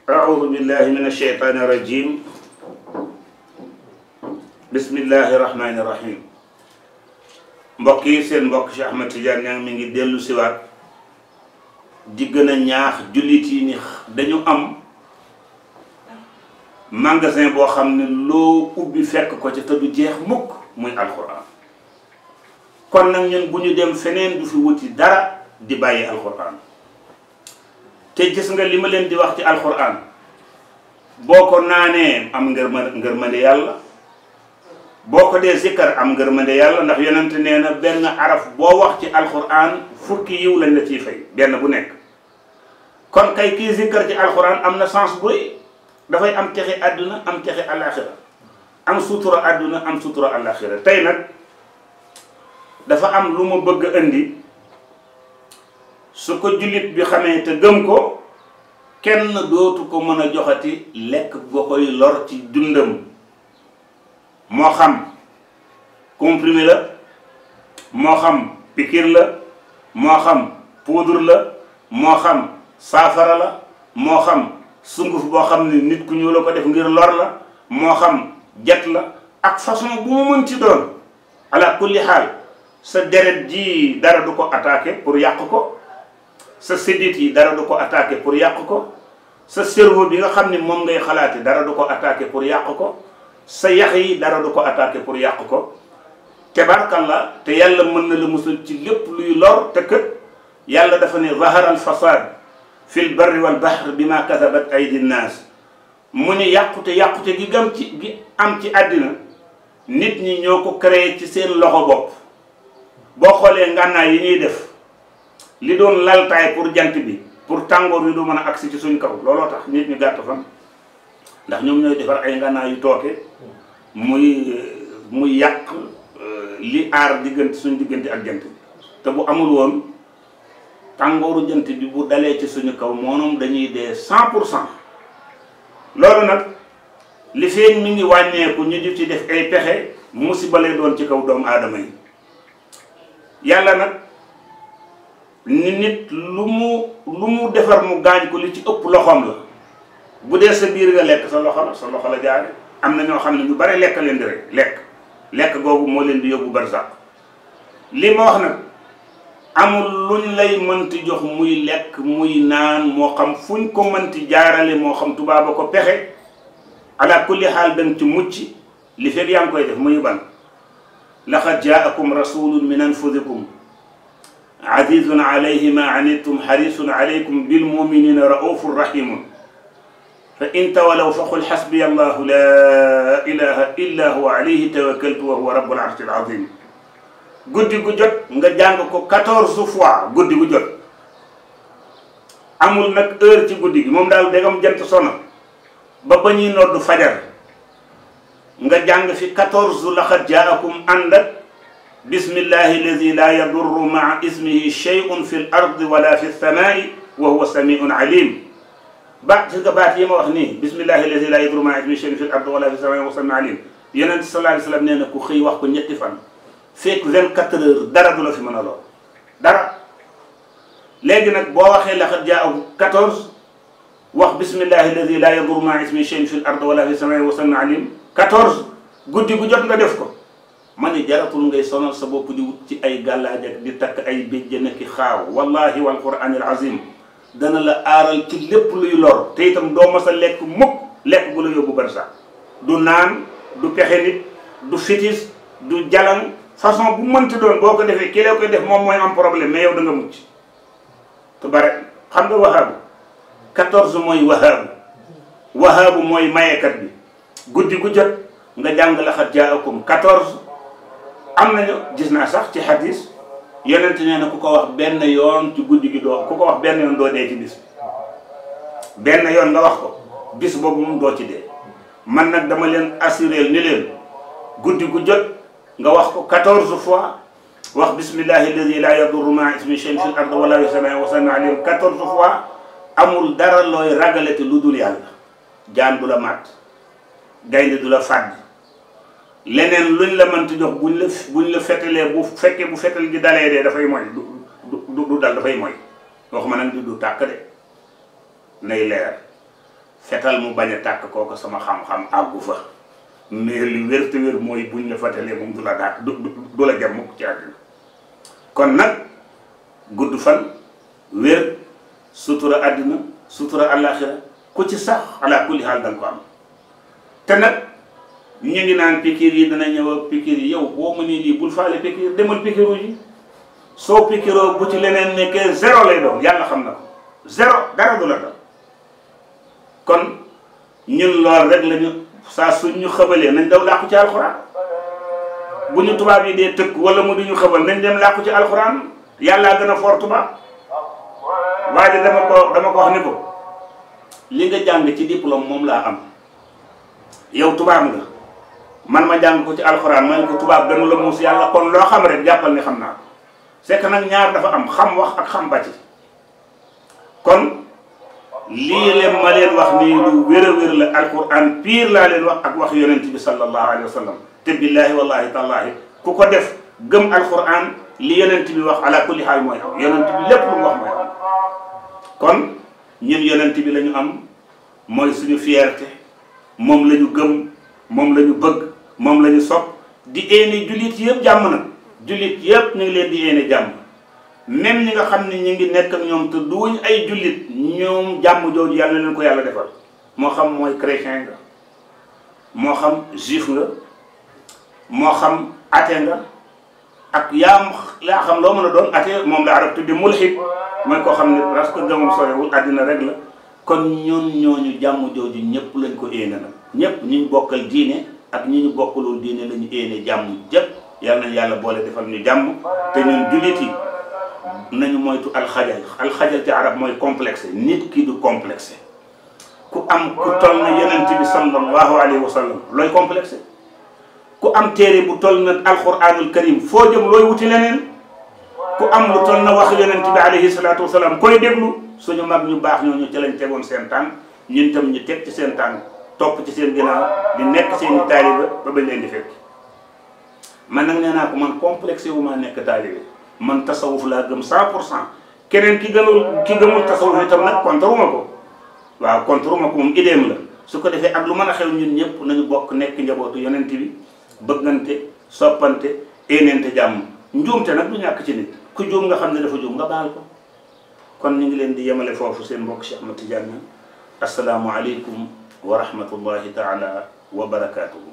أعوذ بالله من الشيطان الرجيم بسم الله الرحمن الرحيم mbokk yi seen mbokk Cheikh Ahmed Tidiane Niang mi ngi dellu siwaat di gën a ñaax jullit yi ni dañu am magasin boo xam ne loo ubbi fekk ko ca te du jeex mukk muy alxuraan kon nag ñun bu ñu dem feneen du fi wuti dara di bàyyi alxuraan te gis nga li ma leen di wax ci alxuraan boo ko naanee am ngërmande yàlla boo ko dee zikkar am ngërmande yàlla ndax yonent nee na benn araf boo wax ci alxuraan fukki yiw lañ la ciy fay benn bu nekk kon kay kii zikkar ci alxuraan am na sens bu rëy dafay am texe àdduna am texe àllaaxira am sutura àdduna am sutura àllaaxira tey nag dafa am lu ma bëgg a indi su ko jullit bi xamee te gëm ko kenn dootu ko mën a joxati lekk boo koy lor ci dundam moo xam comprimé la moo xam piqûre la moo xam poudre la moo xam saafara la moo xam sunguf boo xam ne nit ku ñuul la ko def ngir lor la moo xam jet la ak façon bu mu mën ci doon ala kulli xaal sa deret ji dara du ko attaqué pour yàq ko sa sédit yi dara du ko attaqué pour yàq ko sa cerveau bi nga xam ne moom ngay xalaati dara du ko attaqué pour yàq ko sa yax yi dara du ko attaqué pour yàq ko tabarkalla te yàlla mën na la musal ci lépp luy lor te kët yàlla dafa ne zahara al fasad fil barri wal bahr bima kasabat aydi nnaas mu ni yàqute gi am ci àddina nit ñi ñoo ko créé ci seen loxo bopp boo xoolee ngànnaay yi ñuy def li doon laltaay pour jant bi pour tàngoor wi du mën a agsi ci suñ kaw looloo tax nit ñu gàtt fan ndax ñoom ñooy defar ay ngànnaay yu tooke muy yàq li aar suñ diggante ak jant bi te bu amul woon tàngooru jant bi bu dalee ci suñu kaw moonoom dañuy dee 100%. loolu nag li feeñ mi ngi wàññeeku ñu di ci def ay pexe musiba lay doon ci kaw doomu aadama yi yàlla nag ni nit lu mu defar mu gaañ ko li ci ëpp loxoom la bu dee sa biir nga lekk sa loxo la jaare am na ñoo xam ne ñu bare lekk leen di rek lekk googu moo leen di yóbbu barsàq li ma wax nag amul luñ lay mënti jox muy lekk muy naan moo xam fuñ ko mënti jaarale moo xam tubaaba ko pexe ala kulli xaal danga ci mucc li fekk yaa ngi koy def muy ban laqad jaakum rasulun min anfusikum azizun alayhi ma anittum harisun alaykum bil muminina raufur rahimun fa in tawalaw faqul xasbiya allahu la ilaha illa huwa alayhi tawakkaltu wa huwa rabbul arshil azim guddi gu jot nga jàng ko 14 fois guddi gu jot amul nag heure ci guddi gi moom daal dégam jant sono ba ñuy noddu fajar nga jàng fi 14 laqad jaakum ànd ak bismillahi alladi la yadurru maa ismihi shay'un fi l ardi wala fi lsamai wa huwa samiun alim baat si nga baat yi ma wax nii bismillahi alladi la yadurru maa ismihi shay'un fi l ardi wala fi lsamai wa huwa samiun alim yonent sallallahu alayhi wa sallam nee na ku xëy wax ko ñetti fan fekk 24 heures dara du la fi mën a lool dara léegi nag boo waxee laqad jaakum 14 wax bismillahi alladi la yadurru maa ismihi shay'un fi l ardi wala fi lsamai wa huwa samiun alim 14 guddi gu jot nga def ko ma ne jaratul ngay sonal sa bopp di wut ci ay gàllaaj ak di takk ay béjjën ak xaaw wallahi wal qur'anil azim dana la aaral ci lépp luy lor te itam doo mas a lekk mukk lekk gu la yóbbu barsax du naan du pexe nit du fitis du jalan façon bu mënti doon boo ko defee ki la koy def moom mooy am problème mais yow da nga mucc te bare xam nga wahaabu 14 mooy wahaabu mooy mayekat bi guddi gu jot nga jàng laqad jaakum 14 am nañu gis naa sax ci hadis yonent nee na ku ko wax benn yoon ci guddi gi doo ku ko wax benn yoon doo dee ci bis benn yoon nga wax ko bis boobu moom doo ci dee man nag dama leen assuré ni leen guddi gu jot nga wax ko 14 fois wax bismillahi alladi la yadurru maa ismihi shay'un fil ardi wala fis samaa'i wa huwa samii'un aliim 14 fois amul dara looy ragalati lu dul yàlla jaan du la màtt gaynde du la fàdd leneen luñ la mënti jox buñ la fetalee bu fekkee bu fetal gi dalee dee dafay mooy du dal dafay mooy waxuma nag du tàkk de nay leer fetal mu bañ a tàkk kooku sama xam-xam àggu fa mais li wér te wér mooy buñ la fetalee moom du la daat du la jam mukk ci àddina kon nag gudd fan wér sutura àddina sutura àllaaxira ku ci sax ala kulli xaal danga ko am te nag ñu ngi naan pikiir yi dana ñëw ak pikiir yi yow boo mënee lii bul faale pikiir demal pikiiru yi soo pikiroo bu ci leneen nekkee zéro lay doon yàlla xam na ko zéro dara du la dal kon ñun lool rek lañu saa suñ ñu xëbalee nañ daw làqu ci alxuraan bu ñu tubaab yi dee tëkk wala mu duñu xëbal nañ dem làqu ci alxuraan yàllaa gën a foor tubaab waaye dama ko wax ni ko li nga jàng ci diplôme moom laa am yow tubaab nga man ma jàng ko ci alxuraan ma ne ko tubaab gënu la muus yàlla kon loo xam rek jàppal ni xam naa ko c'est que nag ñaar dafa am xam wax ak xam bàcc kon lii leen ma leen wax nii lu wér a wér la alquran pire laa leen wax ak wax yonent bi sallallahu alayhi wa sallam te billahi wallahi tallahi ku ko def gëm alquran li yonent bi wax ala kulli xaal mooy am yonent bi lépp lu mu wax mooy am kon ñun yonent bi la ñu am mooy suñu fierté moom la ñu gëm moom la ñu bëgg moom la ñu sopp di éene jullit yëpp jàmm nag jullit yëpp ñu ngi leen di éene jàmm même ñi nga xam ne ñu ngi nekk ak ñoom te duñ ay jullit ñoom jàmm jooju yàlla na leen ko yàlla defal moo xam mooy chrétien nga moo xam juif nga moo xam athée nga ak yaa xam loo mën a doon athée moom la arab tudde mulhid mooy koo xam ne parce que gëmum sorewul àddina rek la kon ñun ñooñu jàmm jooju ñëpp lañ ko éene nag ñëpp ñu ñu bokkal diine ak ñi ñu bokkalul diine la ñu éene jàmm jëpp yàlla nañ yàlla boole defal ñu jàmm te ñun jullit yi nañu moytu alxajal ci arab mooy complexé nit ki du complexé ku am ku toll na yonent bi sallallahu alayhi wa sallam looy complexé ku am téere bu toll na alquranul karim foo jëm looy wuti leneen ku am lu toll na wax yonent bi alayhi salaatu wa salaam koy déglu suñu mag ñu baax ñooñu ci lañ tegoon seen tànk ñun tam ñu teg ci seen tànk topp ci seen ginnaaw di nekk seeni taaliba ba bañ leen di fekk man nag nee naa ko man complexé wu maa nekk taalibe man tasawuf laa gëm 100% keneen ki gëmul tasawuf itam nag contre ma ko waaw contre ma ko moom idéem la su ko defee ak lu mën a xew ñun ñëpp nañu bokk nekk njabootu yonent bi bëggante soppante éeneente jàmm njuumte nag du ñàkk ci nit ku juum nga xam ne dafa juum nga baal ko kon ñu ngi leen di yemale foofu seen mbokk Cheikh Ahmed Tidiane asalaamu aleykum wa rahmatullahi taala wa barakaatuhu